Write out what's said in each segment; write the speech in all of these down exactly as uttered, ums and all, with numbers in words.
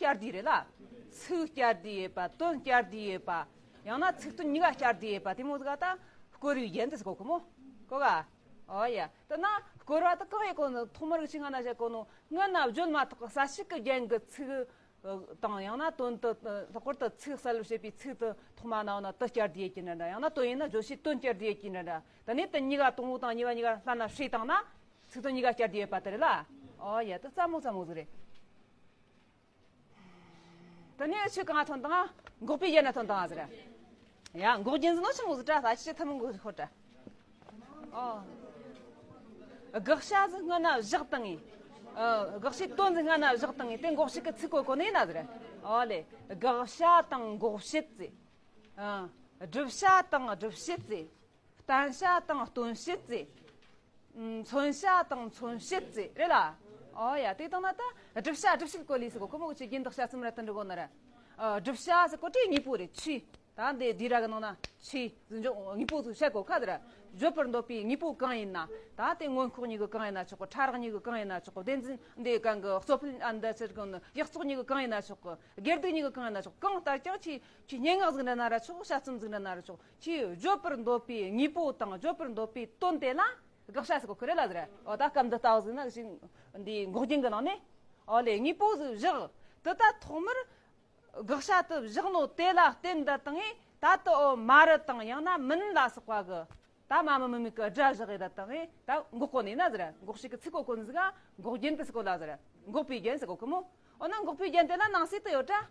བསྐྱར་ཟློས་རེད་ལ། ཚིག་བསྐྱར་ཟློས་ཡོད་པ། དོན་བསྐྱར་ཟློས་ཡོད་པ། ཡང་ན་ཚིག་དོན་གཉིས་ཀ་བསྐྱར་ཟློས་ཡོད་པ། དེ་མོ་ཟིག་ག་ད་བསྐོར་བའི་རྒྱན་དེ་ཟེར་གོ་གི་མོ། གོ་ག་ཨོ་ཡ། དེ་ན་བསྐོར་བ་དེ་གང་ཡིན་གོ་ནོ། ཐོག་མར་གི་ཆི་སྔ་ན་བཤད་གོ་ནོ། སྔ་ན་བརྗོད་མ་ཐག་གི་གསལ་བྱེད་ཀྱི་རྒྱན་གྱི་ཚིག་དང་། ཡང་ན་དོན་དུ་ལྷག་པར་དུ་ཚིག་གསལ་བར་བྱེད་པའི་ཚིག་དེ་ཐོག་མ་ན་འོ་ན་དེ་བསྐྱར་ཟློས་ཡོད་ཀྱི་འདྲ་འདྲ། ཡང་ན་དོན་ཡིན་ན་བརྗོད་བྱའི་དོན་བསྐྱར་ཟློས་ཡོད་ཀྱི་འདྲ་འདྲ། དེ་ནས་དེ་གཉིས་ཀ་དང་པོ་དང་གཉིས་པ་གཉིས་ཀ་ལྷན་ན་བསྲེས་བཏང་ན་ཚིག་དོན་གཉིས་ཀ་བསྐྱར་ཟློས་ཡོད་པ་དེ་རེད་ལ། ཨོ་ཡ། དེ་སླ་མོ་སླ་མོ་ཟིག་རེད། དེ་ནས་ཆོས་གང་ཐོན་དང་། འགོག་པའི་རྒྱན་ན་ཐོན་དང་ཟེར། ཡ། འགོག་རྒྱན་ཟེར་ནོ་ཆི་མོ་ཟིག་དྲ། ད་ཅི་ཐུན་མོང་གི་ཧོ་དྲ། ཨོ། དགག་བྱ་ཟིག་སྔ་ན་བཞག་བཏང་ངས། ཨ། དགག་བྱའི་དོན་ཟིག་སྔ་ན་བཞག་བཏང་ངས། དེ་འགོག་བྱེད་ཀྱི་ཚིག་གོ་གོ་ནི་ཡིན་ན་ཟེར། ཨོ་ལེ། དགག་བྱ་དང་འགོག་བྱེད་ཟེར། ཨ། བསྒྲུབ་བྱ་དང་སྒྲུབ་བྱེད་ཟེར། བསྟན་བྱ་དང་སྟོན་བྱེད་ཟེར། ཨུམ། མཚོན་བྱ་དང་མཚོན་བྱེད་ཟེར་རེད་ལ། ཨོ་ཡ། དེ་དང་ན་ད་སྒྲུབ་བྱ་སྒྲུབ་བྱེད་གོ་ལས་ཟེར་གོ་གི་མོ། གི་ཆི་རྒྱུན་དག་བྱ་ཚུལ་མ་ར་དུ་འགྲོ་གོ་ན་ར། ཨ། སྒྲུབ་བྱ་ཟེར་གོ་དེ་དངོས་པོ་རེད། ཆོས། ད་འདི་སྡེ་ར་གི་ནང་ན་ཆོས་ཟེར་འཇོག་དངོས་པོ་ཟིག་བཤད་གོ་ཁ་དེ་ར། བརྗོད་པར་འདོད་པའི་དངོས་པོ་གང་ཡིན་ན། ད་དེ་མངོན་ལྐོག་གཉིས་ཀྱི་གང་ཡིན་ན་ཆོག་གི། ཕྲ་རགས་གཉིས་ཀྱི་གང་ཡིན་ན་ཆོག་གི། བདེན་འཛིན་འདི་གང་གི་རྩོད་ཕུད། ཨ། འདི་ཚེ་གང་ནི་ཡག་བཙོག་གཉིས་ཀྱི་གང་ཡིན་ན་ཆོག་གི། སྒེར་སྡུག་གཉིས་ཀྱི་གང་ཡིན་ན་ཆོག། གང་ལྟར་ཀྱང་ཆོས། ཆོས་སྙན་ངག་ཟིག་འདྲ་ན་ར་ཆོག། དཔྱད་རྩོམ་ཟིག་འདྲ་ན་ར་ཆོག། ཆོས་བརྗོད་པར་འདོད་པའི་དངོས་པོ་དང་བརྗོད་པར་འདོད་པའི་དོན་དེ་ལ་དགག་བྱ་ཟེར་གོ་གི་རེད་ལ་ཟེར། འོ། ད་སྐབས་འདི་ལྟ་བུ་ཟིག་ན་ཞིག་འདི་འགོག་རྒྱན་གྱི་ནང་ནས། ཨོ་ལེ། དངོས་པོ་ཟིག་བཞག། དེ་ད་ཐོག་མར་དགག་བྱ་དེ་བཞག་ནོ་དེ་ལ་བརྟེན་ད་བཏང་ངས། ད་དེ་འོ་མ་རེད་དང་ཡང་ན་མིན་ལ་སོགས་པ་གི། ད་མ་མི་མི་མི་གི་སྒྲ་བཞག་ཡས་ད་བཏང་ངས་ད་འགོག་གོ་ནི་ན་ཟེར། འགོག་བྱེད་ཀྱི་ཚིག་གོ་གོ་ནི་ཟིག་ག་འགོག་རྒྱན་དེ་ཟེར་གོ་ལ་ཟེར། འགོག་པའི་རྒྱན་ཟེར་གོ་གི་མོ། འོ་ན་འགོག་པའི་རྒྱན་དེ་ལ་ནང་གསེས་དེ་ཡོད་དྲ།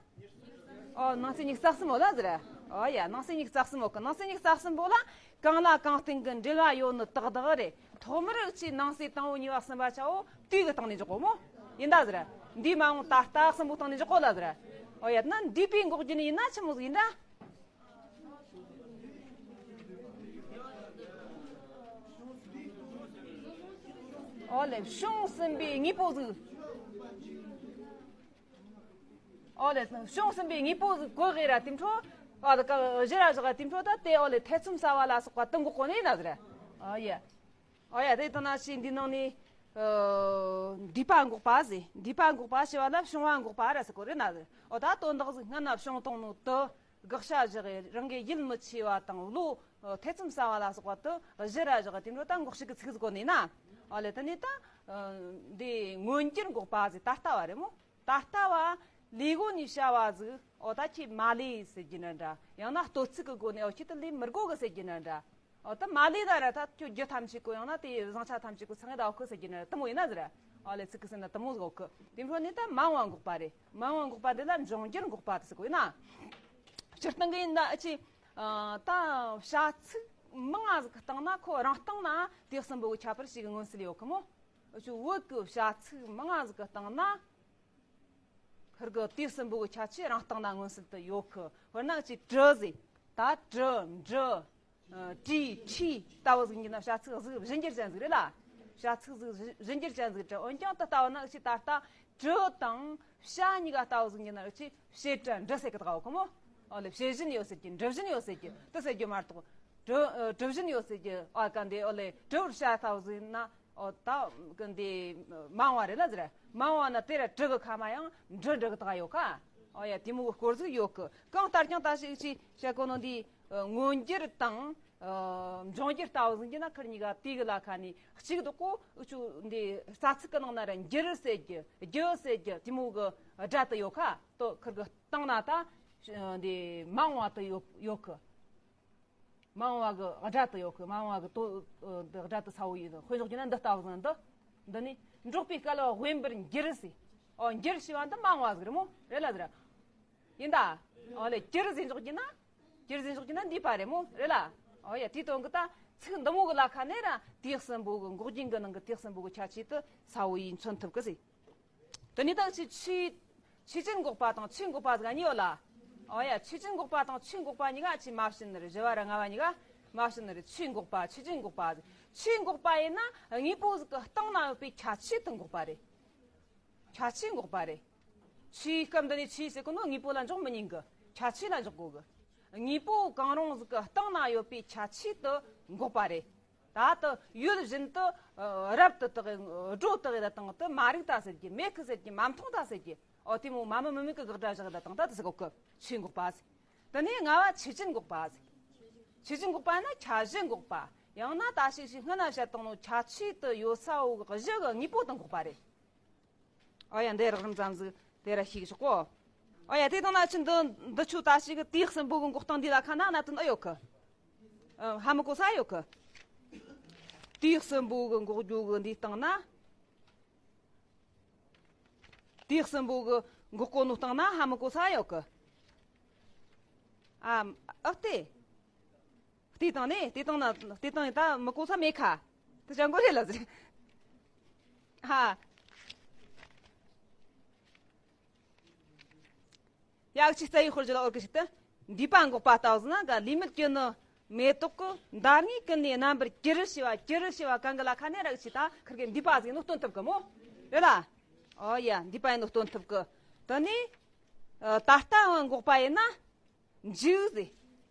ཨོ། ནང་གསེས་ཉིས་རྩ་གསུམ་ཡོད་ལ་ཟེར། ཨོ་ཡ། ནང་གསེས་ཉིས་རྩ་གསུམ་ཡོད་གི། ནང་གསེས་ཉིས་རྩ་གསུམ་པོ་ལ་གང་ལ་གང་བརྟེན་གྱི་འབྲེལ་བ་ཡོད་ནི་དག་དག་རེད། ཐོག་མར་ཆི་ནང་གསེས་དང་པོ་གཉིས་པ་གསུམ་པ་ཆ་བོ་དུས་ཀྱི་སྟེང་ནས་འཇོག་གོ་མོ། ཡིན་ད་ཟེར། འདིའི་མ་འོངས་ད་ལྟ་གསུམ་པོ་སྟེང་ནས་འཇོག་གོ་ལ་ཟེར། ཨོ་ཡ། ན་འདས་པའི་འགོག་རྒྱུ་ནི་ཡིན་ན་ཆི་མོ་ཟིག་ཡིན་ད། ཨོ་ལེ། བྱུང་ཟིན་པའི་དངོས་པོ་ཟིག། ཨོ་ལེ། བྱུང་ཟིན་པའི་དངོས་པོ་ཟིག་གོ་གི་ར་དེ་འཕྲོ། ཨ། ད་ག་གཞི་ར་བཞག་དེ་འཕྲོ་ད་དེ། ཨོ་ལེ། ཐེ་ཚོམ་ཟ་བ་ལ་སོགས་པ་དེ་འགོག་གོ་ནི་ཡིན་ན་ཟེར། ཨོ་ཡ། ཨོ་ཡ། དེ་ལྟ་ན་ཆི་འདི་ནང་ནས། ཨ། འདས་པ་འགོག་པ་ཟེར། འདས་པ་འགོག་པ་ཞེས་པ་ལ་བྱུང་བ་འགོག་པ་ར་ཟེར་གོ་རེད་ན་ཟེར། ཨོ། ད་དོན་དག་ཟིག་སྔ་ན་བྱུང་བཏང་ནོ་དེ་དགག་བྱ་བཞག་ཡས། རང་གི་ཡིད་མི་ཆེས་པ་དང་བློ་ཐེ་ཚོམ་ཟ་བ་ལ་སོགས་པ་དེ་གཞི་ར་བཞག་དེ་འཕྲོ་ད་འགོག་བྱེད་ཀྱི་ཚིག་ཟིག་གོ་ནི་ན། ཨོ་ལེ། དེ་ནས་ད་འདི་མངོན་གྱུར་འགོག་པ་ཟེར། ད་ལྟ་བ་རེད་མོ། ད་ལྟ་བ་ལས་གོ་ནས་བྱ་བ་ཟིག། ཨོ། ད་ཁྱེད་མ་ལས་ཟེར་རྒྱུ་ན་འདྲ། ཡང་ན་ལྟོ་ཚིག་གི་སྒོ་ནས། ཨོ། ཁྱེད་དེ་ལས་མི་དགོ་གི་ཟེར་རྒྱུ་ན་འདྲ། ཨོ། ད་མ་ལས་ད་ར་ད་ཁྱོད་རྒྱུ་ཐམས་ཅད་གོ། ཡང་ན་དེ་བཟང་ཆ་ཐམས་ཅད་གོ་ཚང་ད་ཨོ་ཁུ་ཟེར་རྒྱུ་ན་འདྲ། དེ་མོ་ཡིན་ན་ཟེར། ཨོ་ལེ། ཚིག་གི་ཟེར་ན་དེ་མོ་ཟིག་ཨོ་ཁུ། དེ་འཕྲོ་ནས་ད་མ་འོངས་པ་འགོག་པ་རེད། མ་འོངས་པ་འགོག་པ་འདི་ལ་འབྱུང་འགྱུར་འགོག་པ་དེ་ཟེར་གོ་ཡིན་ན། སྤྱིར་བཏང་གི་ཡིན་ད་ཨ་ཆི། ཨ། ད་བྱ་ཚིག་མང་ང་ཟིག་གི་སྟེང་ན་ཁོ་རང་སྟེང་ན་དུས་གསུམ་པོ་གི་ཁྱད་པར་ཞིག་མངོན་གསལ་ཡོད་གི་མོ། ཨ་ཆི། བོད་ཀྱི་བྱ་ཚིག་མང་ང་ཟིག་གི་སྟེང་ན། ཁིར་གི་དུས་གསུམ་པོ་གི་ཁྱད་ཆོས་རང་སྟེང་ན་མངོན་གསལ་དུ་ཡོད་གི། དཔེར་ན་ཅིག་གྲི་ཟེར། ད་གྲི། འབྲི། ཨ། གྲི། ཁྲི་ལྟ་བུ་ཟིག་ཡིན་ན་བྱ་ཚིག་ཟིག་བཞི་འགྱུར་ཅན་ཟིག་རེད་ལ། བྱ་ཚིག་ཟིག་བཞི་འགྱུར་ཅན་ཟིག་གྲི། འོན་ཀྱང་དེ་ལྟ་བུ་ན་ཅིག་ད་ལྟ་གྲི་དང་བྱ་གཉིས་ཀ་ལྟ་བུ་ཟིག་ཡིན་ན་ཅིག་བྱེད་གྲི་འབྲི་ཟེར་གི་ད་གོ་གི་མོ། ཨོ་ལེ། བྱེད་བཞིན་ཡོད་ཟེར་གི། འབྲི་བཞིན་ཡོད་ཟེར་གི། དེ་ཟེར་རྒྱུ་མ་གཏོགས། གྲི། ཨ། གྲི་བཞིན་ཡོད་ཟེར་གི། ཨ། ག་འདི། ཨོ་ལེ། གྲི་བོར་བྱ་ལྟ་བུ་ཟིག་ཡིན་ན། ཨོ། ད་གི་འདི་མ་འོངས་པ་རེད་ལ་ཟེར། མ་འོངས་པ་ན་དེ་ར་གྲི་གི་ཁ་མ་ཡང་འབྲི་འབྲི་གི་ད་ཡོད་ཁ། ཨོ་ཡ། དེ་མོ་གི་སྐོར་ཟིག་ཡོད་གི། གང་ལྟར་ཀྱང་ད་ཞིག་ཅིག་བཤད་གོ་ནོ་འདི། ཨ། མངོན་གྱུར་དང་། ཨ། འབྱུང་འགྱུར་ལྟ་བུ་ཟིག་ཡིན་ན་ཁིར་གཉིས་ཀ་དེ་གི་ལ་ཁ་ནས་གཅིག་འདུག་གོ། འུ་ཆོ་འདི་རྩ་ཚིག་གི་ནང་ན་ར་འགྱུར་ཟེར་རྒྱུ། རྒྱུ་ཟེར་རྒྱུ་དེ་མོ་གི་སྒྲ་དེ་ཡོད་ཁ། དོ་ཁིར་གི་སྟེང་ན་ད་འདི་མ་འོངས་པ་དེ་ཡོད་ཡོད་གི། མ་འོངས་པ་གི་སྒྲ་དེ་ཡོད་གི། མ་འོངས་པ་གི་དོ། ཨ། འདི་སྒྲ་དེ་ཚ་བོ་ཡིན། དཔེ་འཇོག་རྒྱུ་ན་འདི་ལྟ་བུ་ཟིག་འདི། འདི་ནི་འབྲོག་པའི་སྐལ་བ་དབེན་པར་འགྱུར་ཟེར། ཨོ། འགྱུར་ཞེས་པ་འདི་མ་འོངས་པ་ཟིག་རེད་མོ། རེད་ལ་ཟེར། ཡིན་ད། ཨོ་ལེ། གྱུར་ཟེར་འཇོག་རྒྱུ་ན། གྱུར་ཟེར་འཇོག་རྒྱུ་ན་འདས་པ་རེད་མོ། རེད་ལ། ཨོ་ཡ། དེའི་དོན་གི་ད་ཚིག་འདི་མོ་གི་ལ་ཁ་ནས་ར་དུས་གསུམ་པོ་གི། འགོག་རྒྱན་གི་ནང་གི་དུས་གསུམ་པོ་གི་ཁྱད་ཆོས་དེ་ཚ་བོ་ཡིན་མཚོན་ཐུབ་གི་ཟེར། དེ་ནས་ད་ཆི། ཆོས། ཆོས་ཅན་འགོག་པ་དང་ཆོས་འགོག་པ་ཟེར་ག་གཉིས་ཡོད་ལ། ཨོ་ཡ། ཆོས་ཅན་འགོག་པ་དང་ཆོས་འགོག་པ་གཉིས་ཀ་ཆི་མ་བྱིན་ནི་རེད། བཞི་བ་ར་ལྔ་བ་གཉིས་ཀ་མ་བྱིན་ནི་རེད། ཆོས་འགོག་པ། ཆོས་ཅན་འགོག་པ་ཟེར། ཆོས་འགོག་པ་ཡིན་ན་དངོས་པོ་ཟིག་གི་སྟེང་ན་ཡོད་པའི་ཁྱད་ཆོས་དེ་འགོག་པ་རེད། ཁྱད་ཆོས་འགོག་པ་རེད། ཆོས། སྐབས་འདི་ནས་ཆོས་ཟེར་གོ་ནོ་དངོས་པོ་ལ་འཇོག་མི་ཉན་གི། ཁྱད་ཆོས་ལ་འཇོག་དགོས་གི། དངོས་པོ་གང་རུང་ཟིག་གི་སྟེང་ན་ཡོད་པའི་ཁྱད་ཆོས་དེ་འགོག་པ་རེད། ད་དུ་ཡུལ་བཞིན་དུ་ཨ་རབ་ཏུ་དག་གི་སྒྲོ་བཏགས་ཡི་ད་དང་དུ་མ་རིག་ད་ཟེར་གྱི། མེད་གི་ཟེར་གྱི། མ་མཐོང་ད་ཟེར་གྱི། ཨོ་དེ་མོ་མ་མི་མི་མེད་གི་དགག་སྒྲ་བཞག་ད་དང་ད་དུ་ཟེར་གོ་གི། ཆོས་འགོག་པ་ཟེར། དེ་ནས་ལྔ་བ་ཆོས་ཅན་འགོག་པ་ཟེར། ཆོས་ཅན་འགོག་པ་ན་ཁྱད་གཞི་འགོག་པ། ཡང་ན་ད་ཞིག་ཞིག་སྔ་ན་བཤད་བཏང་ནོ་ཁྱད་ཆོས་དུ་ཡོད་ས་བོ་གི་གཞི་གི་དངོས་པོ་དང་འགོག་པ་རེད། ཨོ་ཡ། འདི་རགས་རིམ་ཙམ་ཟིག་དེ་ར་ཤེས་ཆོག་གོ། ཨོ་ཡ། དེ་དང་ན་ཆི་འདི་འདི་ཆོ་ད་ཞིག་གི་དུས་གསུམ་པོ་གི་འགོག་སྟངས་འདི་ལ་ཁ་ན་གནད་དོན་ཨེ་ཡོད་གི། ཨ། ཧ་མི་གོ་ས་ཡོད་གི། དུས་གསུམ་པོ་གི་འགོག་རྒྱུ་གི་འདི་སྟེང་ན། དུས་གསུམ་པོ་གི་འགོག་གོ་ནོ་སྟེང་ན་ཧ་མི་གོ་ས་ཡོད་གི། ཨ། ཨ་སྟེ། དེ་དང་ནི་དེ་དང་ན་དེ་དང་ད་མི་གོ་ས་མེད་ཁ། དེ་ཅང་གོ་རེད་ལ་ཟེར། ཧ། ཡག་ཅིག་རྩ་བའི་དཔེར་བརྗོད་ལ་འོར་གི་ཞིག་ཏུ། འདུས་པ་འགོག་པ་ལྟ་བུ་ཟེར་ན་ག་ལུས་མེད་ཀྱི་ནི་མེ་ཏོག་གི་འདར་ངེས་ཀུན་ནས་རྣམ་པར་གྱུར་ཞེས་པ། གྱུར་ཞེས་པ་གང་གི་ལ་ཁ་ནས་རག་ཅིག་ད་ཁིར་གི་འདུས་པ་ཟིག་ནོ་སྟོན་ཐུབ་གི་མོ། རེད་ལ། ཨོ་ཡ། འདུས་པ་ཡིན་ནོ་སྟོན་ཐུབ་གི། དེ་ནས་ཨ་ད་ལྟ་བ་འགོག་པ་ཡིན་ན། འཇུག་ཟེར།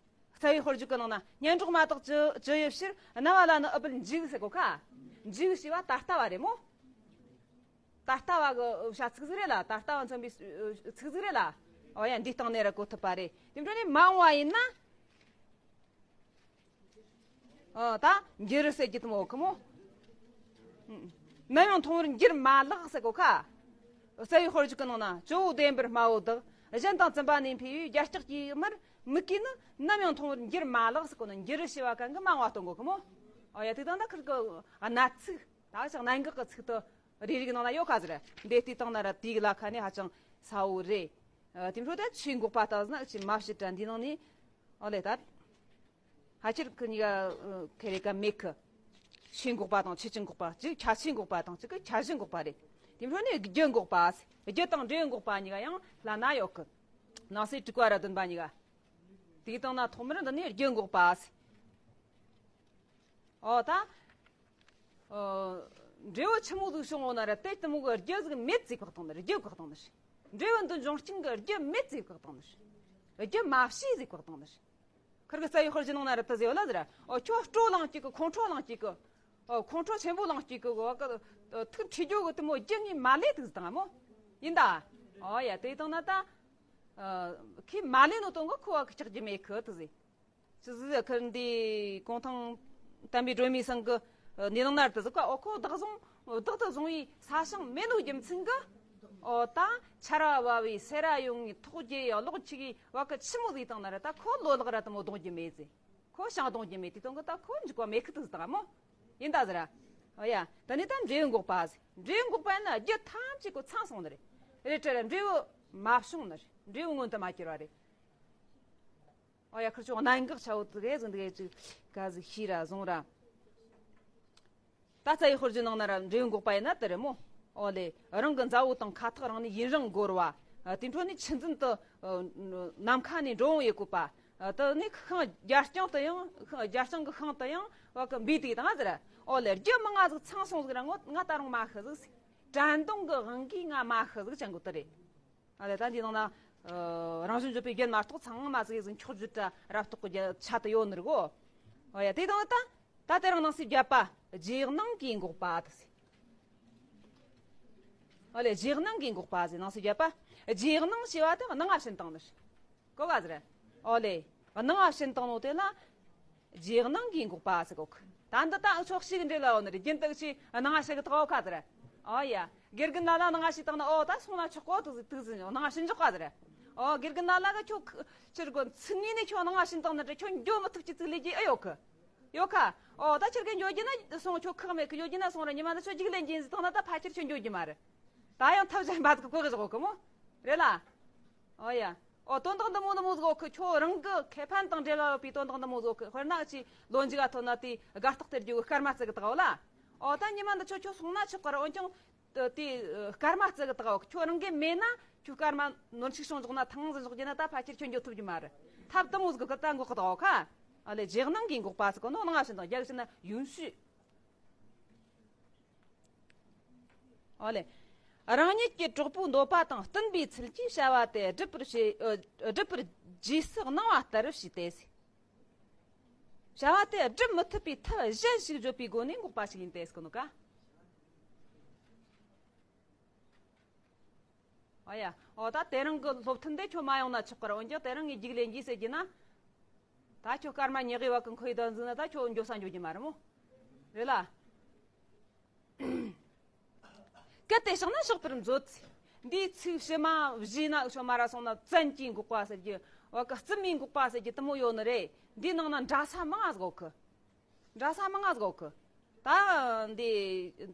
རྩ་བའི་དཔེར་བརྗོད་ཀྱི་ནང་ན་སྙན་གྲགས་མ་དག་ཅི་ཅི་ཡོད་ཕྱིར། རྣ་བ་ལ་ནི་ཨུཏྤལ་འཇུག་ཟེར་གོ་ཁ། འཇུག་ཞེས་པ་ད་ལྟ་བ་རེད་མོ། ད་ལྟ་བ་གི་བྱ་ཚིག་ཟིག་རེད་ལ། ད་ལྟ་བ་མཚོན་པའི་ཚིག་ཟིག་རེད་ལ། ཨོ་ཡ། འདི་སྟེང་ནས་ར་གོ་ཐུབ་པ་རེད། དེ་འཕྲོ་ནས་མ་འོངས་པ་ཡིན་ན། ཨ། ད་འགྱུར་ཟེར་གྱི་དུ་མོ་གི་མོ། ནམ་ཡང་མཐོང་བར་འགྱུར་མ་ལགས་ཟེར་གོ་ཁ། རྩ་བའི་དཔེར་བརྗོད་ཀྱི་ནང་ན་ཇོ་བོ་དེ་འབུར་དམའ་བོ་བདག་གཞན་དང་བཙུན་པ་ནས་འཕེལ་བའི་རྒྱ་སྐྱེགས་ཀྱི་མར་མིག་གིས་ནི་ནམ་ཡང་མཐོང་བར་འགྱུར་མ་ལགས་ཟེར་གོ་ནི། འགྱུར་ཞེས་པ་གང་གི་མ་འོངས་པ་སྟོན་གོ་གི་མོ། ཨོ་ཡ། དེ་དང་ད་ཁིར་གི་གནད་ཚིག་ད་ཅག་གནད་འགག་གི་ཚིག་ཏུ་རེ་རེ་གི་ནང་ན་ཡོད་ཁ་ཟེར། འདི་ལྟའི་སྟེང་ན་ར་དེའི་ལ་ཁ་ནས་ཧ་ཅང་ས་བོ་རེད། ཨ། དེ་འཕྲོ་ད་ཆོས་འགོག་པ་ལྟ་བུ་ཟེར་ན་ཅི་མ་བྱེད་དྲ་འདི་ནང་ནས། ཨོ་ལེ་ད། ཕལ་ཆེར་ཁི་གཉིས་ཀ་ཁེ་རེ་ཀ་མེད་ཁི། ཆོས་འགོག་པ་དང་ཆོས་ཅན་འགོག་པ། གཅིག་ཁྱད་ཆོས་འགོག་པ་དང་གཅིག་གི་ཁྱད་གཞི་འགོག་པ་རེད། དེ་འཕྲོ་ནས་རྒྱུ་འགོག་པ། རྒྱུ་དང་འབྲས་བུ་འགོག་པ་གཉིས་ཀ་ཡང་ལ་ན་ཡོད་ཁི། ནང་གསེས་དྲུག་པ་ར་བདུན་པ་གཉིས་ཀ། དེའི་སྟེང་ན་ཐོག་མར་འདི་ནས་རྒྱུ་འགོག་པ། ཨོ་ད། ཨོ། འབྲས་བུ་ཆི་མོ་ཟིག་བྱུང་ངོ་ན་ར་དེ་དེ་མོ་གི་རྒྱུ་ཟིག་མེད་ཟིག་བཀག་བཏང་ནི་རེད། རྒྱུ་བཀག་བཏང་ནི་རེད། འབྲས་བུ་འདི་འབྱུང་རྐྱེན་གི་རྒྱུ་མེད་ཟིག་བཀག་བཏང་ནི་རེད། རྒྱུ་མ་བྱས་ཟིག་བཀག་བཏང་ནི་རེད། ཁིར་གི་རྩ་བའི་དཔེར་བརྗོད་ནང་ན་ར་དེ་ཟེར་བ་ལ་ཟེར། ཨོ་ཁྱོད་སྤྲོ་ལངས་སྐྱེ་གི། ཁོང་ཁྲོ་ལངས་སྐྱེ་གི། ཨོ་ཁོང་ཁྲོ་ཆེན་པོ་ལངས་སྐྱེ་གི། ཨོ་གི་ཐུགས་ཁྲོ་རྒྱུ་གི་དེ་མོ་རྒྱུ་ངས་མ་ལས་དུག་ཟིག་བཏང་མོ། ཡིན་ད། ཨོ་ཡ། དེ་བཏང་ན་ད། ཨ། ཁོས་མ་ལས་ནོ་དོན་གི་ཁོ་བ་གི་ཆགས་རྒྱུ་མེད་ཁི་དེ་ཟེར། ཅི་ཟིག་ཁིར་འདི་གུང་ཐང་བསྟན་པའི་སྒྲོན་མེ་ཚང་གི་ནི་ནང་ན་ར་དེ་ཟེར་ག། ཨོ་ཁོ་བདག་བཟུང་བདག་ཏུ་བཟུང་བའི་ས་ཞིང་མེད་ནོ་རྒྱུ་མཚན་གི། ཨོ་ད་ཆར་བ་བབས་པའི་སེ་ར་ཡོང་ངི་ཐོག་རྒྱུ་ཡ་ལོག་ཆི་གི་བ་གི་ཆི་མོ་ཟིག་བཏང་ན་ར་ད་ཁོ་ལོ་ལག་ར་དེ་མོ་གཏོང་རྒྱུ་མེད་ཟེར། ཁོ་ཞིང་གཏོང་རྒྱུ་མེད། དེ་དོན་གི་ད་ཁོ་འཇིག་པ་མེད་ཁི་དེ་ཟེར་ད་མོ། ཡིན་ད་ཟེར། ཨོ་ཡ། དེ་ནས་ད་འབྲས་བུ་འགོག་པ་ཟེར། འབྲས་བུ་འགོག་པ་ཡིན་ན་རྒྱུ་ཐམས་ཅད་ཁོ་ཚང་སོང་ནི་རེད། རེད་དྲ་ར་འབྲས་བུ་མ་བྱུང་ནི་རེད། འབྲས་བུ་མངོན་དུ་མ་གྱུར་བ་རེད། ཨོ་ཡ། ཁིར་ཆོ་གནད་འགག་ཆེ་བོ་དེ་གས་ཟིན་དེ་གས་ཅིག་ག་ཟིག་ཤེས་ར་བཟུང་ར། ད་རྩ་བའི་དཔེར་བརྗོད་ནང་ན་ར་འབྲས་བུ་འགོག་པ་ཡིན་ན་དེ་རེད་མོ། ཨོ་ལེ། རང་གི་མཛའ་བོ་དང་ཁ་ཐག་རིང་ནས་ཡུན་རིང་འགོར་བ། ཨ། དེ་འཕྲོ་ནས་ཆུ་འཛིན་དུ། ཨ། ནམ་མཁའ་ནས་འགྲོ་འོང་ཡེ་གོ་བ། ཨ། དེ་ནས་ཤིང་རྒྱ་རྐྱང་དུ་ཡང་ཤིང་རྒྱ་རྐྱང་གི་ཤིང་དུ་ཡང་བ་གི་འབུས་དེ་དང་ཟེར། ཨོ་ལེ། རྒྱུ་མང་ང་ཟིག་ཚང་སོང་ཟིག་ར་ངོ་ང་ད་རུང་མ་ཤི་ཟིག་ཟེར། དྲན་གདུང་གི་དབང་གིས་ང་མ་ཤི་ཟིག་ཅང་གོ་དེ་རེད། ཨ་ལེ། ད་འདི་ནང་ན། ཨ། རང་བཞིན་བརྗོད་པའི་རྒྱན་མ་གཏོགས་ཚང་མ་ཟིག་ཟིག་འཁྱོག་བརྗོད་དྲ་རབ་རྟོག་གི་རྒྱན་ཆ་དུ་ཡོད་ནི་རེད་གོ། ཨོ་ཡ། དེ་དང་ད། ད་དེ་རིང་ནང་གསེས་བརྒྱད་པ། རྗེས་གནང་གིས་འགོག་པ་དེ་ཟེར། ཨོ་ལེ། རྗེས་གནང་གིས་འགོག་པ་ཟེར། ནང་གསེས་བརྒྱད་པ། རྗེས་གནང་ཞེས་པ་དེ་གནང་བ་བྱིན་བཏང་ནི་རེད། གོ་ག་ཟེར། ཨོ་ལེ། གནང་བ་བྱིན་བཏང་ནོ་དེ་ལ་རྗེས་གནང་གིས་འགོག་པ་ཟེར་གོ་གི། ད་འདི་ད་ཆོག་ཤེས་གི་འབྲེལ་ལ་ཡོད་ནི་རེད། རྒྱུན་དུ་ཅི་གནང་བ་བྱེད་གི་ཐག་ཨོ་ཁ་ཟེར། ཨོ་ཡ། དགེ་རྒན་ལ་ལ་གནང་བ་བྱིན་བཏང་ན། ཨོ་ད་སོང་ན་ཆོག་གོ་དུ་དུ་ཟིན་གནང་བ་བྱིན་འཇོག་ག་ཟེར། ཨོ་དགེ་རྒན་ལ་ལ་གི་ཁྱོད་ཁྱེད་གོ་མཚན་ཉིད་ནས་ཁྱོད་གནང་བ་བྱིན་བཏང་ན་རེད། ཁྱོད་འགྱོ་མི་ཐུབ་ཀྱི་ཚིག་ལས་ཀྱི་ཨེ་ཡོད་གི། ཡོད་ཁ། ཨོ་ད་ཁྱེད་ཀྱི་འགྱོ་རྒྱུ་ན་སོང་། ཁྱོད་ཁག་མེད་གི། འགྱོ་རྒྱུ་ན་སོང་ར། ཉི་མ་ད་ཁྱོད་རྒྱུགས་ལེན་གྱིན་ཟིག་བཏང་ན་ད་ཕལ་ཆེར་ཁྱོད་འགྱོ་རྒྱུ་མ་རེད། ད་ཡང་ཐབས་གཞན་པ་ཟིག་གོ་གི་བཞག་གི་མོ། རེད་ལ། ཨོ་ཡ། ཨོ་དོན་དག་འདི་མོ་འདི་མོ་ཟིག་གོ་གི། ཁྱོད་རང་གི་ཁེ་ཕན་དང་འབྲེལ་བ་ཡོད་པའི་དོན་དག་འདི་མོ་ཟིག་གོ་གི། དཔེར་ན་ཅི་ལོ་མཇུག་ག་ཐོན་ན་དེ་དགའ་རྟགས་སྟེར་རྒྱུ་གི་སྐར་མ་བརྩི་གི་བཏགས་ཡོད་ལ། ཨོ་ད་ཉི་མ་འདི་ཆོ་ཁྱོད་སོང་ན་ཆོག་གི་ར། འོན་ཀྱང་དེ་སྐར་མ་བརྩི་གི་བཏགས་ཡོད་གི། ཁྱོད་རང་གི་མེད་ན་ཁྱོད་སྐར་མ་ནོར་འཆུག་བྱུང་འཇོག་ན་ཐང་ཟིག་འཇོག་རྒྱུ་ན་ད་ཕལ་ཆེར་ཁྱོད་འགྱོ་ཐུབ་རྒྱུ་མ་རེད། ཐབས་འདི་མོ་ཟིག་གི་ད་འགོག་གི་བཏགས་ཡོད་ཁ། ཨ་ལེ། རྗེས་གནང་གིས་འགོག་པ་ཟེར་གོ་ནོ་གནང་བ་བྱིན་བཏང་། རྒྱ་གི་ན་ཡུན་ཤུས། ཨ་ལེ། རང་ཉིད་ཀྱི་གྲོགས་པོའི་འདོད་པ་དང་བསྟུན་པའི་ཚུལ་གྱིས་བྱ་བ་དེ་སྒྲུབ་པར་བྱེད། ཨ། སྒྲུབ་པར་རྗེས་སུ་གནང་བ་ལྟར་བྱས་ཏེ་ཟེར། བྱ་བ་དེ་སྒྲུབ་མི་ཐུབ་པའི་ཐབས་གཞན་ཞིག་བརྗོད་པའི་སྒོ་ནས་འགོག་པ་ཞིག་ཡིན་ཏེ་ཟེར་གི་འདུག་ག། ཨོ་ཡ། ཨོ་ད་དེ་རིང་གི་སློབ་ཐུན་དེ་ཁྱོད་མ་ཡོང་ན་ཆོག་གི་རེད། འོན་ཀྱང་དེ་རིང་ངས་རྒྱུགས་ལེན་གྱིས་ཟེར་གྱི་ན། ད་ཁྱོད་སྐར་མ་ཉི་ཤུ་བ་གི་ཁོའི་དོན་འཛིན་ན་ད་ཁྱོད་འགྱོ་ས་འགྱོ་རྒྱུ་མ་རེད་མོ། རེད་ལ། གལ་ཏེ་བྱུང་ན་བཤགས་པར་མཛོད། འདིའི་ཚིག་ཕྱི་མ་བཞི་ན་ཤོ་མ་ར་སོང་ན་བཙན་གྱིས་འགོག་པ་ཟེར་གྱི། བ་གི་རྩིབ་མའི་འགོག་པ་ཟེར་གྱི་དུ་མོ་ཡོད་ནི་རེད། འདིའི་ནང་ན་འདྲ་ས་མང་ང་ཟིག་ཡོད་གི། འདྲ་ས་མང་ང་ཟིག་ཡོད་གི། ད་འདི་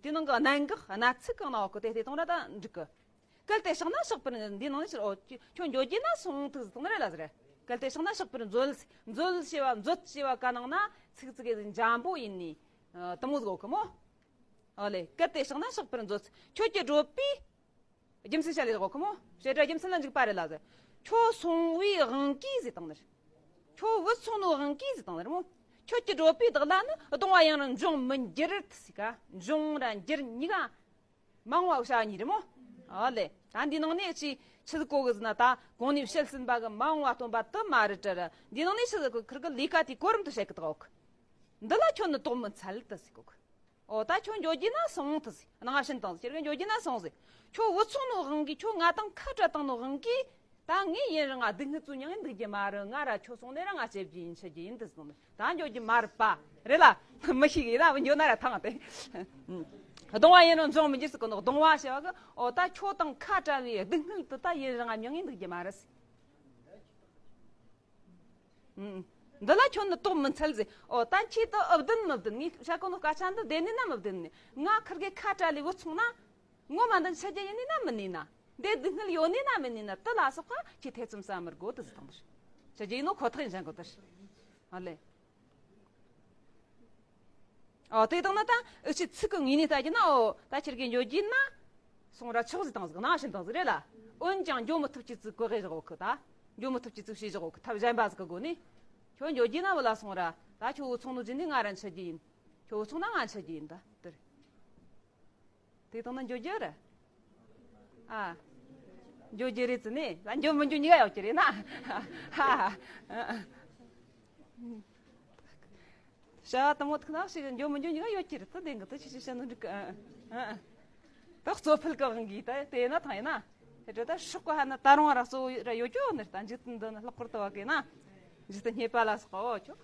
འདི་ནང་གི་གནད་འགག་གནད་ཚིག་གང་ན་ཡོད་གི་དེ་དེ་དང་ར་ད་འགྲིག་གི། གལ་ཏེ་བྱུང་ན་བཤགས་པར་འདི་ནང་ནས་ཕྱིར་ཨོ་ཁྱོད་འགྱོ་རྒྱུ་ན་སོང་ཐུག་ཟིག་དང་རེད་ལ་ཟེར། གལ་ཏེ་བྱུང་ན་བཤགས་པར་མཛོད། མཛོད་ཞེས་པ་མཛོད་ཞེས་པ་ག་ནང་ན་ཚིག་ཚིག་གི་འཇམ་པོ་ཡིན་ནི་དུ་མོ་ཟིག་ཡོད་གི་མོ། ཨོ་ལེ། གལ་ཏེ་བྱུང་ན་བཤགས་པར་མཛོད། ཁྱོད་ཀྱིས་བགྲོད་པའི་རྒྱུ་མཚན་བཤད་ལེ་གོ་ཁི་མོ། བྱེད་སྒྲ་རྒྱུ་མཚན་ལ་འཇུག་པ་རེད་ལ་ཟེར། ཁྱོད་སོང་བའི་དབང་གིས་ཟེར་དང་ནི། ཁྱོད་བུད་སོང་ནོ་དབང་གིས་ཟེར་དང་ནི་རེད་མོ། ཁྱོད་ཀྱིས་བགྲོད་པའི་བདག་ལ་ནི་གདུང་བ་ཡུན་རིང་འབྱུང་མི་འགྱུར་ཟེར་ག། འབྱུང་ར་འགྱུར་གཉིས་ཀ་མང་བ་བྱ་གཉིས་རེད་མོ། ཨོ་ལེ། ད་འདི་ནང་ནས་ཅི་ཆི་ཟིག་གོ་གི་ཟེར་ན། ད་གོང་ནས་བཤད་ཟིན་པ་གི་མ་འོངས་པ་སྟོན་པ་དུ་མ་རེད་དྲ་ར། འདི་ནང་ནས་ཆི་ཟིག་གོ་ཁིར་གི་ལས་ཀ་དེ་གོ་རིམ་དུ་བཤད་གི་དག་འོག་འདི་ལ་ཁྱོད་ནི་དོགས་མི་འཚལ་དུ་ཟེར་གོ་གི། ཨོ་ད་ཁྱོད་འགྱོ་རྒྱུ་ན་སོང་དུ་ཟེར། སྣང་བ་ཕྱིན་བཏང་ཟེར་གི། འགྱོ་རྒྱུ་ན་སོང་ཟེར། ཁྱོད་བུད་སོང་ནོ་དབང་གིས། ཁྱོད་ང་དང་ཁ་བྲལ་བཏང་ནོ་དབང་གིས། ད་ངས་ཡུན་རིང་ང་སྡུག་བསྔལ་ཚོ་མྱངས་ཡིན་འདུག་རྒྱུ་མ་རེད། ང་ར་ཁྱོད་སོང་ནས་ར་ང་བྱེད་རྒྱུ་ཡིན། ཆི་རྒྱུ་ཡིན་དུ་ཟེར་ནས། ད་འགྱོ་རྒྱུ་མ་རེད་པ། རེད་ལ། མི་ཤེས་གི་ཡིན་ན་འགྱོ་ན་ར་ཐང་སྟེ། གདུང་བ་ཡུན་རིང་འབྱུང་མི་འགྱུར་ཟེར་གི་ནོ། གདུང་བ་ཞེས་པ་གི་ཨོ་ད་ཁྱོད་དང་ཁ་བྲལ་བའི་སྡུག་བསྔལ་དུ་ད་ཡུན་རིང་ང་མྱངས་ཡིན་འདུག་རྒྱུ་མ་རེད། འདི་ལ་ཁྱོད་ནི་དོགས་མི་འཚལ་ཟེར། ཨོ་ད་ཁྱེད་དུ་ཨུ་བདེན་མི་བདེན། ངས་བཤད་གོ་ནོ་སྐད་ཆ་འདི་བདེན་ནི་ན་མི་བདེན་ནི། ང་ཁིར་གེ་ཁ་བྲལ་ལས་བུད་སོང་ན། ངོ་མ་འདི་ཆི་རྒྱུ་ཡིན་ནི་ན་མིན་ནི་ན། འདི་སྡུག་བསྔལ་ཡོད་ནི་ན་མིན་ནི་ན། དུ་ལ་སོགས་པ་ཁྱེད་ཐེ་ཚོམ་ཟ་མི་དགོས་དུ་ཟེར་དང་དུ། ཆི་རྒྱུ་ཡིན་ནོ་ཁོ་ཐག་ཡིན་ཅང་གོ་དུ། ཨ་ལེ། ཨོ་དེ་དང་ན་ད་འུ་ཆི་ཚིག་གི་ངོས་ནས་ལྟ་རྒྱུ་ན། ཨོ་ད་ཁྱེད་ཀྱིས་འགྱོ་རྒྱུ་ན་སོང་ར་ཆོག་ཟེར་དང་ཟིག་ནང་བཞིན་དང་ཟིག་རེད་ལ། འོན་ཀྱང་འགྱོ་མི་ཐུབ་ཀྱི་ཚིག་གོ་གེ་བཞག་གོ་གི། ད་འགྱོ་མི་ཐུབ་ཀྱི་ཚིག་ཞེས་བཞག་གོ་གི། ཐབས་གཞན་པ་ཟིག་གི་སྒོ་ནས། ཁྱོད་འགྱོ་རྒྱུ་ན་བུད་ལ་སོང་ར། ད་ཁྱོད་བུད་སོང་ནོ་རྗེས་ནས་ང་ར་འཆི་རྒྱུ་ཡིན། ཁྱོད་བུད་སོང་ན་ང་འཆི་རྒྱུ་ཡིན། ད་དེ་རེད། དེ་དང་ན་འགྱོ་རྒྱུ་རེད། ཨ། འགྱོ་རྒྱུ་རེད་ཟེར་ནས་ད་འགྱོ་མི་འགྱོ་གཉིས་ཀ་ཡོད་ཀྱི་རེད་ན། ཧ་ཧ། བྱ་བ་དང་མོ་ཐུག་ན་ཞིག་འགྱོ་མི་འགྱོ་གཉིས་ཀ་ཡོད་ཀྱི་རེད། ད་དེ་འགི་ད་ཆི་ཆི་བྱ་ནོ་འགྲིག་གི། ཨ་ཨ། ད་གཙོ་ཕལ་གི་དབང་གིས་ད་དེ་ན་ཐང་ཡིན་ན། དེ་འདྲ་ད་ཧྲོག་གི་ཧ་ན་ད་རུང་ར་གཙོ་བོ་ར་ཡོད་ཀྱོ་ནི། ད་འཇིག་རྟེན་འདི་ན་ལྷག་པར་དུ་བ་གི་ན། འཇིག་རྟེན་རྙེད་པ་ལ་སོགས་པའོ་ཁྱོད།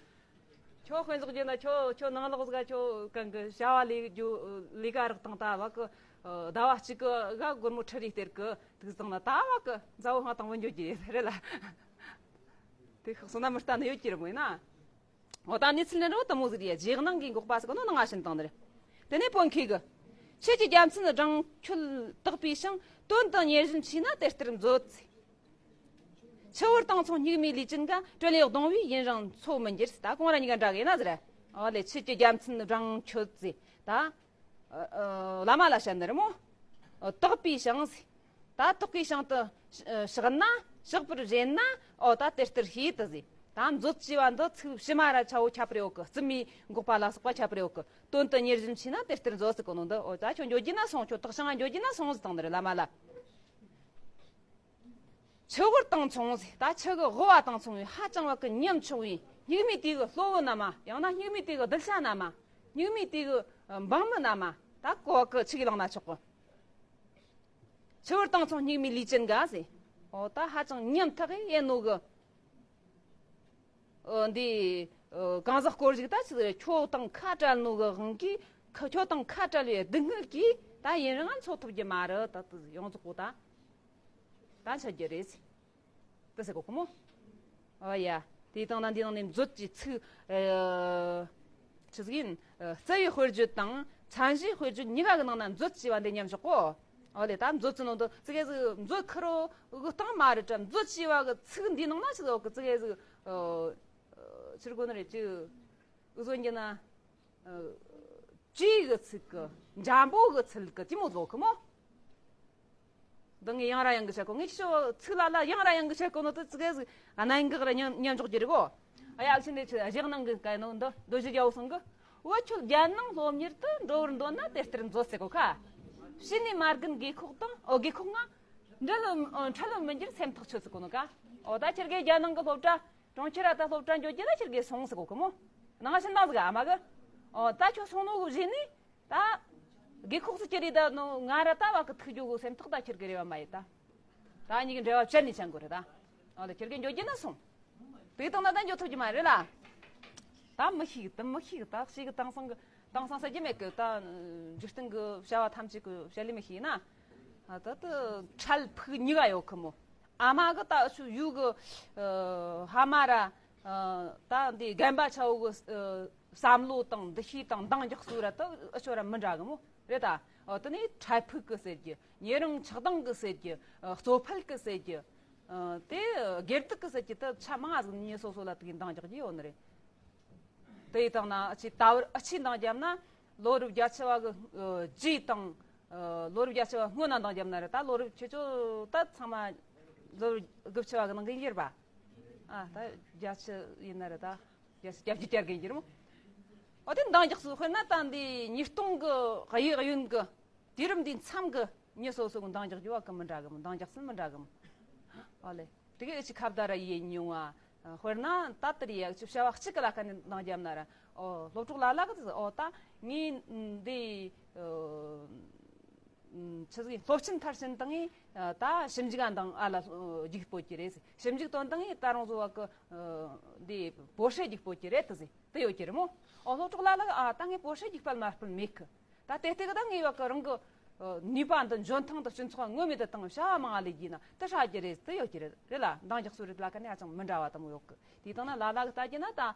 ཁྱོད་དཔེ་འཇོག་རྒྱུ་ན་ཁྱོད་ཁྱོད་ནང་ལོགས་ཟིག་ཁྱོད་གང་གི་བྱ་བ་ལས་རྒྱུ་ལས་ཀ་རག་དང་ད་བ་གི། ཟླ་བ་གཅིག་གི་ག་སྒོར་མོ་ཁྲི་རེ་སྟེར་གི་དུག་བཏང་ན་ད་བ་གི་མཛའ་བོ་ཧང་དང་བུ་འགྱོ་རྒྱུ་རེད་ལ། དེ་ཁག་སོང་ན་མི་ལྟ་ནི་ཡོད་ཀྱི་རེད་མོ་ཡིན་ན། འོ་ད་གནས་ཚུལ་འདྲ་བོ་དུ་མོ་ཟིག་རེད། རྗེས་གནང་གི་འགོག་པ་ཟེར་གོ་ནོ་ནང་ང་བྱིན་བཏང་ནི་རེད། དེ་ནས་བོད་མཁས་གི། ཆོས་ཀྱི་རྒྱལ་མཚན་སྦྲང་ཁྱོད་དག་པའི་ཞིང་། དོན་དང་ཉེར་བཞིན་མཆིས་ན་དེ་ལྟར་མཛོད་ཟེར། ཆུ་བུར་དྭངས་མཚུངས་སྙིགས་མའི་ལུས་ཅན་ག། བྲལ་ཡོད་གདུང་བས་ཡུན་རིང་འཚོ་མི་འགྱུར་ཟེར། ད་གོང་ར་གཉིས་ཀ་འདྲ་གི་ཡིན་ན་ཟེར། ཨོ་ལེ། ཆོས་ཀྱི་རྒྱལ་མཚན་སྦྲང་ཁྱོད་ཟེར། ད་ཨ་ཨ་བླ་མ་ལ་བཤད་ནི་རེད་མོ། ཨ་དག་པའི་ཞིང་ཟེར། ད་དག་པའི་ཞིང་དུ་ཨ་བཞག་ན། བཞག་པར་བཞེད་ན། ཨོ་ད་དེ་ལྟར་ཤེས་དུ་ཟེར། ད་མཛོད་ཅེས་པ་འདི་ཚིག་ཕྱི་མ་ར་ཆ་བོ་ཁྱད་པར་ཡོད་གི། རྩིབ་མའི་འགོག་པ་ལ་སོགས་པ་ཁྱད་པར་ཡོད་གི། དོན་དུ་ཉེར་བཞིན་མཆིས་ན་དེ་ལྟར་མཛོད་ཟེར་གོ་ནོ་འདི། ཨོ་ད་ཁྱོད་འགྱོ་རྒྱུ་ན་སོང་། ཁྱོད་དག་ཞིང་ང་འགྱོ་རྒྱུ་ན་སོང་ཟེར་བཏང་ནི་རེད་བླ་མ་ལ། ཆུ་བུར་དྭངས་མཚུངས་ཟེར། ད་ཆུ་གི་དབུ་བ་དང་མཚུངས་པའི་ཧ་ཅང་བ་གི་ཉམ་ཆུང་བའི་སྙིགས་མའི་དུས་ཀྱི་སློབ་བུ་རྣམས། ཡང་ན་སྙིགས་མའི་དུས་ཀྱི་གདུལ་བྱ་རྣམས། སྙིགས་མའི་དུས་ཀྱི་འབངས་མི་རྣམས། ད་གོ་གི་ཆི་གི་ལང་ན་ཆོག་གི། ཆུ་བུར་དྭངས་མཚུངས་སྙིགས་མའི་ལུས་ཅན་ག་ཟེར། ཨོ་ད་ཧ་ཅང་ཉམ་ཐག་གི་ཡིན་ནོ་གི། ཨོ་འདི་ཨོ་གང་ཟག་སྐོར་ཞིག་ད་ཆི་ཟེར། ཁྱོད་དང་ཁ་བྲལ་ནོ་གི་དབང་གིས། ཁ་ཁྱོད་དང་ཁ་བྲལ་བའི་སྡུག་བསྔལ་གྱིས་ད་ཡུན་རིང་ང་འཚོ་ཐུབ་རྒྱུ་མ་རེད། ད་དུ་ཡོངས་རྫོགས་པོ་ད། ད་འཆི་རྒྱུ་རེད་ཟེར། དེ་ཟེར་གོ་གི་མོ། ཨོ་ཡ། དེའི་སྟེང་ན་འདི་ནང་ནས་མཛོད་ཀྱི་ཚིག་ཨ་ཆི་ཟིག་ཡིན། ཨ་རྩ་བའི་དཔེར་བརྗོད་དང་མཚན་གཞིའི་དཔེར་བརྗོད་གཉིས་ཀ་གི་ནང་ན་མཛོད་ཅེས་པ་འདི་མཉམ་བཞག་གོ། ཨོ་ལེ། ད་མཛོད་ཀྱི་ནང་དུ་ཙི་གེ་ཟིག་མཛོད་ཁེར་རོ་གི་སྟེང་མ་རེད་དྲ། མཛོད་ཅེས་པ་གི་ཚིག་འདིའི་ནང་ན་ཆི་ཟིག་ཡོད་གི། ཙི་གེ་ཟིག་ཨ་ཆི་རེད་གོ་ནི་རེད། ཅི་འུ་ཟོ་འགྱི་ན། ཨ་བཅོས་གི་ཚིག་གི་འཇམ་པོ་གི་ཚིག་གི་དེ་མོ་ཟིག་ཡོད་གི་མོ། འདི་ངས་ཡང་ར་ཡང་གི་བཤད་གོ། ངས་ཁྱོད་ཚིག་ལ་ལ་ཡང་ར་ཡང་གི་བཤད་གོ་ནོ་དེ་ཙི་གེ་ཟིག་གནད་འགག་ར་མཉམ་མཉམ་འཇོག་རྒྱུ་རེད་གོ། ཨ་ཡ་ཨ་ཕྱི་འདི་ཆི་གཞས་སྣང་གི་སྐད་ནོ་འདི་མདོ་བཞི་རྒྱལ་པོ་གསུང་གི། འུ་ཆོས་རྒྱལ་ནང་སློབ་གཉེར་དུ་འགྲོ་བར་འདོད་ན་དེ་ལྟར་མཛོད་ཟེར་གོ་ཁ། ཕྱི་ནས་མ་རྒན་རྒས་འཁོགས་དང་། ཨོ་རྒས་འཁོགས་ང་། འབྲལ་ལོ་འཕྲལ་ལོ་མི་འགྱུར་སེམས་ཐག་ཆོད་ཟེར་གོ་ནོ་ཀ། ཨོ་ད་ཁྱེད་རྒས་རྒྱལ་ནང་གི་སློབ་གྲྭ། གྲོང་ཁྱེར་ར་ད་སློབ་གྲྭ་འགྱོ་རྒྱུ་ལ་ཁྱེད་རྒས་སོང་ཟེར་གོ་གི་མོ། ནང་བཞིན་དང་ཟིག་ཨ་མ་གི། ཨོ་ད་ཁྱོད་སོང་ནོ་གི་རྗེས་ནས་ད། རྒས་ཁོག་སུ་ཁྱེར་རེ་ད་ནོ་ང་ར་ད་བ་གི་ཐུག་རྒྱུ་གི་སེམས་ཐག་ད་ཁྱེར་གི་རེ་བ་མ་ཡེ་ད། ད་གཉིས་ཀྱི་འབྲེལ་བ་བཅད་ནས་ཆང་གི་རེད་ད། ཨོ་ལ་ཁྱེར་གི་འགྱོ་རྒྱུ་ན་སོང་། དེ་དང་ན་ད་འགྱོ་ཐུབ་རྒྱུ་མ་རེད་ལ། ད་མི་ཤེས་གི་ད་མི་ཤེས་གི་ད་ཤེས་གི་དེང་སང་གི་དེང་སང་ཟེར་རྒྱུ་མེད་གི་ད། འཇིག་རྟེན་གི་བྱ་བ་ཐམས་ཅད་གི་བྱ་ལས་མི་ཤེས་ན། ད་ད་འཕྲལ་ཕུགས་གཉིས་ཀ་ཡོད་གི་མོ། ཨ་མ་གི་ད་ཆུ་ཡུ་གི་ཕ་མ་ར། ད་འདི་རྒན་པ་ཆ་བོ་གི་བསམ་བློ་དང་འདུ་ཤེས་དང་འདང་རྒྱག་སྲོལ་ར་ད་ཨུ་ཆོ་ར་མི་འདྲ་གི་མོ་རེད་ད། ཨོ་དེ་ནས་འཕྲལ་ཕུགས་གི་ཟེར་རྒྱུ། ཉེ་རིང་ཆགས་སྡང་གི་ཟེར་རྒྱུ། གཙོ་ཕལ་གི་ཟེར་རྒྱུ། དེ་སྒེར་སྡུག་གི་ཟེར་རྒྱུ་དེ་ཆ་མང་ཟིག་མྱི་སོ་སོ་ལ་དེ་གི་འདང་རྒྱག་རྒྱུ་ཡོད་ནི་རེད། དེ་ཡི་སྟེང་ན་ཨ་ཆི་ད་བར་ཨ་ཆི་འདང་རྒྱབ་ན་ལོ་རབས་བརྒྱད་ཅུ་བ་གི་རྗེས་དང་། ལོ་རབས་བརྒྱད་ཅུ་བ་སྔོན་ན་འདང་རྒྱབ་ན་རེད་ད། ལོ་རབས་ཁྱེད་ཚོ་ད་ཚང་མ་ལོ་རབས་དགུ་བཅུ་བ་གི་ནང་གི་ཡིན་ར་པ། ཨ་ད་བརྒྱད་ཅུ་ཡིན་ན་རེད་ད། རྒྱ་རྒྱ་རྒྱུ་རྒྱ་རྒན་གྱི་རུང་། འོ་དེ་འདང་རྒྱག་སུ་དཔེར་ན་ད་འདི་ཉིས་སྟོང་གི་གཡས་གཡོན་གི་དུས་རིམ་འདི་མཚམས་གི་མྱི་སོ་སོ་གི་འདང་རྒྱག་རྒྱུ་བ་གི་མི་འདྲ་གི་མོ། འདང་རྒྱག་སུ་མི་འདྲ་གི་མོ། ཨོ་ལེ། དེ་གི་ཨི་ཆི་ཁ་བརྡ་ར་ཡེ་མྱོང་བ། དཔེར་ན་ད་ལྟ་རེ་ཡ་ཆི་བྱ་བ་གཅིག་གི་ལ་ཁ་ནས་འདང་རྒྱབ་ན་ར། ཨོ་སློབ་གྲོགས་ལ་ལ་གི་ཨོ་ད་ངས་འདི། ཆི་ཟིག་སློབ་ཆེན་མཐར་ཕྱིན་བཏང་ངས་ད་ཞིབ་འཇུག་ག་འདང་ཨ་ལ་རྒྱུགས་སྤོ་གི་རེད། ཞིབ་འཇུག་དོན་བཏང་ངས་ད་རང་བཟོ་བ་གི་འདི་博士རྒྱུགས་སྤོ་གི་རེད་དུ་ཟེར་དུ་ཡོད་ཀྱི་རེད་མོ། ཨོ་སློབ་གྲོགས་ལ་ལ་ཨ་ད་ངས་博士རྒྱུགས་སྤེལ་མ་སྤེལ་མེད་གི། ད་དེ་ལྟ་གི་ད་ངས་བ་གི་རང་གི་ནུས་པ་འདི་འཇོན་ཐང་དང་སྤྱི་ཚོགས་ངོ་མེད་དུ་བཏང་བྱ་བ་མང་ལས་རྒྱུ་ན་དུ་ཧྲ་གི་རེད་དུ་ཡོད་ཀྱི་རེད་རེད་ལ། འདང་རྒྱག་སྲོལ་རེད་ལ་ཁ་ནས་ཧ་ཅང་མི་འདྲ་བ་དང་ཡོད་གི། དེ་དང་ན་ལ་ལ་གི་ལྟ་རྒྱུ་ན་ད།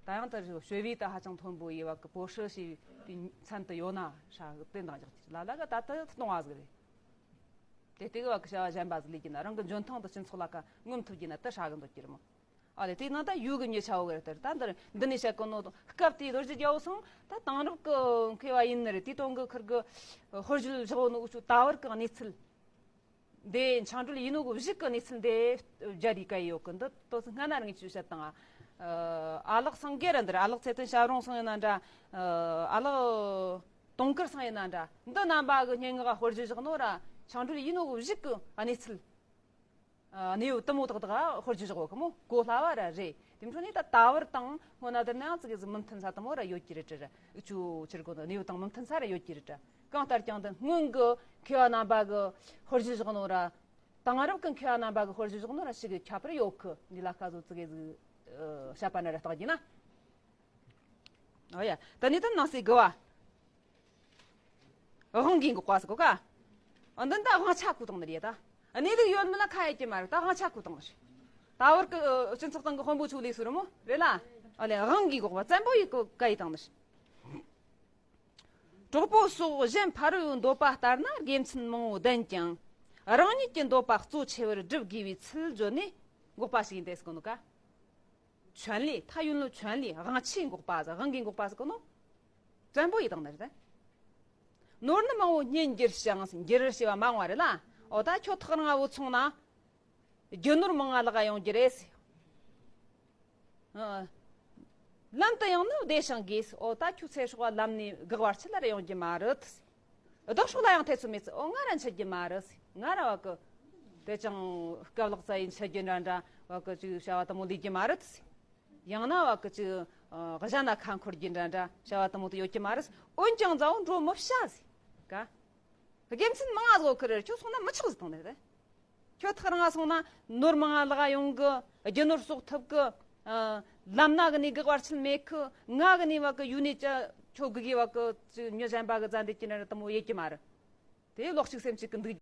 ད་ཡང་ད་学位ད་ཧ་ཅང་མཐོན་པོ་ཡེ་བ་གི་博士ཞེས་པའི་མཚན་དུ་ཡོད་ན་ཧྲ་གི་དེ་འདང་རྒྱག་ཅིག་ལ་ལ་གི་ད་ད་གཏོང་བ་ཟིག་རེད། དེ་ལྟ་གི་བ་གི་བྱ་བ་གཞན་པ་ཟིག་ལས་ཀྱི་ན་རང་གི་འཇོན་ཐང་དང་སྤྱི་ཚོགས་ལ་ཀ་ངོམ་ཐུབ་ཀྱི་ན་ད་ཧྲ་གི་འདོད་ཀྱི་རེད་མོ། ཨ་ལེ་དེ་ནང་ད་ཡུ་གི་མྱི་ཆ་བོ་གི་རེད་ད་འདིར་འདི་ནས་བཤད་གི་ནོ་དང་སྐབས་དེའི་ལོ་རྒྱུས་རྒྱལ་བོ་སང་ད་དེང་རབས་གི་མཁས་པ་ཡིན་ནི་རེད། དེ་དོན་གི་ཁུར་གི་ཧོར་བརྒྱུད་བཞག་ནོ་འུ་ཆུ་ད་བར་གི་གནས་ཚུལ། འདི་འཆང་གྲོལ་ཡིན་ནོ་གི་གཞུག་གི་གནས་ཚུལ་འདི་རྒྱ་རིག་ག་ཡོད་གི། འདི་ཏོ་ཚི་སྔ་ན་རིང་ཆུ་བཤད་དང་། ཨ་ལགས་སངས་རྒྱས་ར་འདིར་ཨ་ལགས་ཚེ་བརྟན་ཞབས་རོང་སང་ཡིན་ན་འདྲ། ཨ་ལགས་དུང་དཀར་སང་ཡིན་ན་འདྲ། འདི་རྣམ་པ་གི་སྙན་ངག་ཧོར་བརྒྱུད་བཞག་ནོ་ར་འཆང་གྲོལ་ཡིན་ནོ་གི་གཞུག་གི་གནས་ཚུལ། གནས་བབ་དུ་མོ་དག་དག་ཧོར་བརྒྱུད་བཞག་གི་མོ་གོ་སླ་བ་ར་རེད། དེ་འཕྲོ་ནས་ད་ད་བར་དང་སྔོན་ན་དེར་ནང་ཙི་གེ་ཟིག་མི་མཐུན་ས་དུ་མོ་ར་ཡོད་ཀྱི་རེད་དྲ་ར། འུ་ཆུ་ཕྱིར་གོ་ནི་གནས་བབ་དང་མི་མཐུན་ས་ར་ཡོད་ཀྱི་རེད་དྲ། གང་ལྟར་ཀྱང་འདི་སྔོན་གི་མཁས་པ་རྣམ་པ་གི་ཧོར་བརྒྱུད་བཞག་ནོ་ར། དེང་རབས་ཀྱི་མཁས་པ་རྣམ་པ་གི་ཧོར་བརྒྱུད་བཞག་ནོ་ར་ཞིག་གི་ཁྱད་པར་ཡོད་གི། འདི་ལ་ཁ་བཟོ་ཙི་གེ་ཟིག་བཤད་པ་ན་ར་རྟགས་ཀྱི་ན། ཨོ་ཡ། ད་ནི་ད་ནང་སྲིད་དགུ་བ། དབང་གིས་འགོག་པ་ཟེར་གོ་ཀ། ཨ་འདི་ད་དབང་ཆ་ཁུ་དང་ནི་རེད་ད། གནས་ལུགས་ཡོད་མིན་ལ་ཁ་ཡེད་ཀྱི་མ་རེད་ད། དབང་ཆ་ཁུ་དང་ནི་རེད། ད་བར་གི་སྤྱི་ཚོགས་སྟེང་གི་དཔོན་པོ་ཆུ་ལས་སུ་རུ་མོ་རེད་ལ། ཨ་ལེ་དབང་གིས་འགོག་པ་བཙན་པོ་ཡི་གོ་ཀ་ཡི་དང་ནི་རེད། གྲོགས་པོ་སོགས་གཞན་ཕ་རོལ་འདོད་པ་ལྟར་ན་དགེ་མཚན་མང་བོ་ལྡན་ཀྱང་། རང་ཉིད་ཀྱི་འདོད་པ་གཙོ་ཆེ་བར་བསྒྲུབ་དགོས་པའི་ཚུལ་བརྗོད་ནས་འགོག་པ་ཞིག་ཡིན་ཏེ་ཟེར་གོ་ནོ་ཀ། 权利 ཐ་ཡོན་ལོ་权利 དབང་ཆས་འགོག་པ་ཟེར། དབང་གིས་འགོག་པ་ཟེར་གོ་ནོ། བཙན་པོ་ཡི་དང་ནི་རེད། ནོར་ནི་མང་བོ་རྙེད་འགྱུར་ཞིང་འགྱུར་ཞེས་པ་མང་བ་རེད་ལ། འོ་ད་ཁྱོད་ཐག་རིང་བ་བུད་སོང་ན། རྒྱུ་ནོར་མང་ང་ལག་ག་ཡོང་རྒྱུ་རེད་ཟེར། ཨ། ལམ་དུ་ཡང་ནི་བདེ་ཞིང་དགོས་ཟེར། འོ་ད་ཁྱོད་ཚེ་སྲོག་ལམ་ནས་འགག་བར་ཆད་ལ་ར་ཡོང་རྒྱུ་མ་རེད་ཟེར། བདག་སྲོག་ལ་ཡང་ཐེ་ཚོམ་མེད་ཟེར། འོ་ང་ར་འཆི་རྒྱུ་མ་རེད་ཟེར། ང་ར་བ་གི་དེ་ཅང་སྐབས་ལག་རྩ་ཡིན་འཆི་རྒྱུ་འདྲ་འདྲ་བ་གི་ཅིག་བྱ་བ་དུ་མོ་ལས་རྒྱུ་མ་རེད་ཟེར། ཡང་ན་བ་གི་ཅིག་གཞན་ན་ཁ་འཁོར་རྒྱུ་འདྲ་འདྲ་བྱ་བ་དུ་མོ་དུ་ཡོད་རྒྱུ་མ་རེད་ཟེར། འོན་ཀྱང་མཛའ་བོ་འགྲོ་མི་བྱ་ཟེར། ཀ། དགེ་མཚན་མང་ང་བཟོ་ཁུར་ཁྱོད་སོང་ན་མི་ཆོག་ཟེར་དང་ནི་རེད། ཁྱོད་ཐག་རིང་ང་སོང་ན་ནོར་མང་ང་ལག་ག་ཡོང་གི། རྒྱུ་ནོར་གསོག་ཐུབ་གི། ཨ། ལམ་སྣ་གི་ནས་འགག་བར་ཆད་མེད་གི། ང་གི་ནས་བ་གི་ཡུལ་ནས་ཅི་ཁྱོད་གི་གི་བ་གི་ཅི་མྱི་གཞན་པ་གི་རྩ་འདི་ཀྱི་ནི་ར་དུ་མོ་ཡེད་ཀྱི་མ་རེད། དེ་ལོག་ཅིག་སེམས་ཅིག་གི་འདུག